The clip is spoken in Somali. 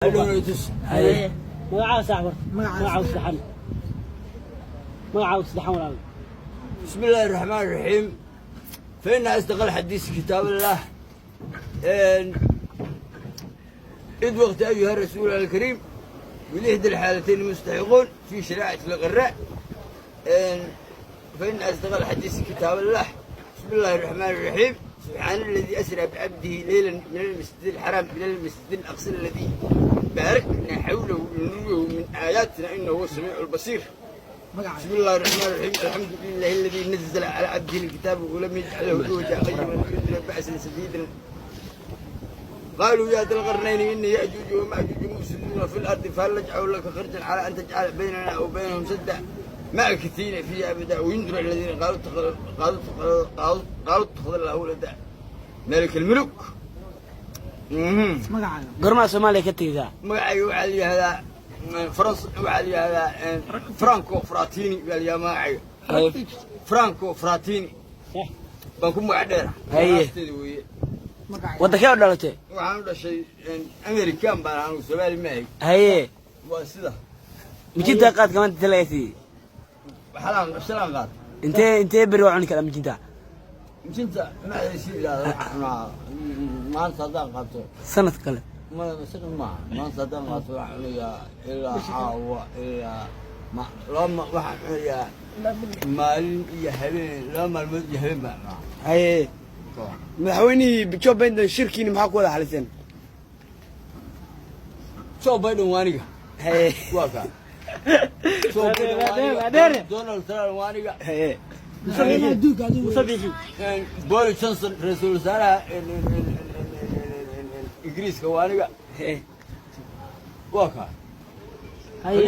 Hadhowna tus. Haye. Magacaa saax horta, magacaa saddexan, magacaa saddexan, walaal. بسم الله الرحمن الرحيم، فإن أصدق الحديث كتاب الله. إذ وقت أيها الرسول الكريم، ولإحدى الحالتين المستحقون في شريعة الغراء. فإن أصدق الحديث كتاب الله. بسم الله الرحمن الرحيم، سبحان الذي أسرى بعبده ليلا من المسجد الحرام إلى المسجد الأقصى الذي باركنا حوله لنريه من آياتنا، إنه هو السميع البصير. بسم الله الرحمن الرحيم، الحمد لله الذي نزل على عبده الكتاب ولم يجعله عوجا، قيما لينذر بأسا شديدا. قالوا يا ذا القرنين إن يأجوج ومأجوج مفسدون في الأرض، فهل نجعل لك خرجا على أن تجعل بيننا وبينهم سدا، ماكثين فيه أبدا. وينذر الذين قالوا اتخذ الله ولدا، ملك الملوك. Gormaa Soomaaliya ka tegeysaa? Magacayga waxaa la yihahdaa Frans, waxaa la yihahdaa Franco Fratini baa la yihahdaa magacayga. Franco Fratini baan ku magac dheera. Aasteeda weeye. Waddankee u dhalatay? Waxaan u dhashay American baan, anigu Soomaali ma ahay. Waa sida. Mijinta qaadka maanta inta laga siiyey? Xalaan shalaan qaad. Intee beri waa cuni karaa mijinta? Mijinta macdaysi idhaahda waxaan cunaa maanta haddaan qaato. Sanad kale? Ma isaga maaha, maanta haddaan qaato waxaan cunayaa ilaa caawa, ilaa ma laba, waxaan cunayaa maalin iyo habeen, 2 maalmood iyo habeen baan cunaa. Haye, madaxweynihii Joe Biden shirkiini maxaa ku wada xaliseen? Joe Biden waa aniga. Waa kaa Joe Biden waa aniga, Donald Trump waa aniga. Musabixi. Boris Johnson, ra-iisul wasaaraha Ingiriiska, waa aniga. Waa kaa. Haye.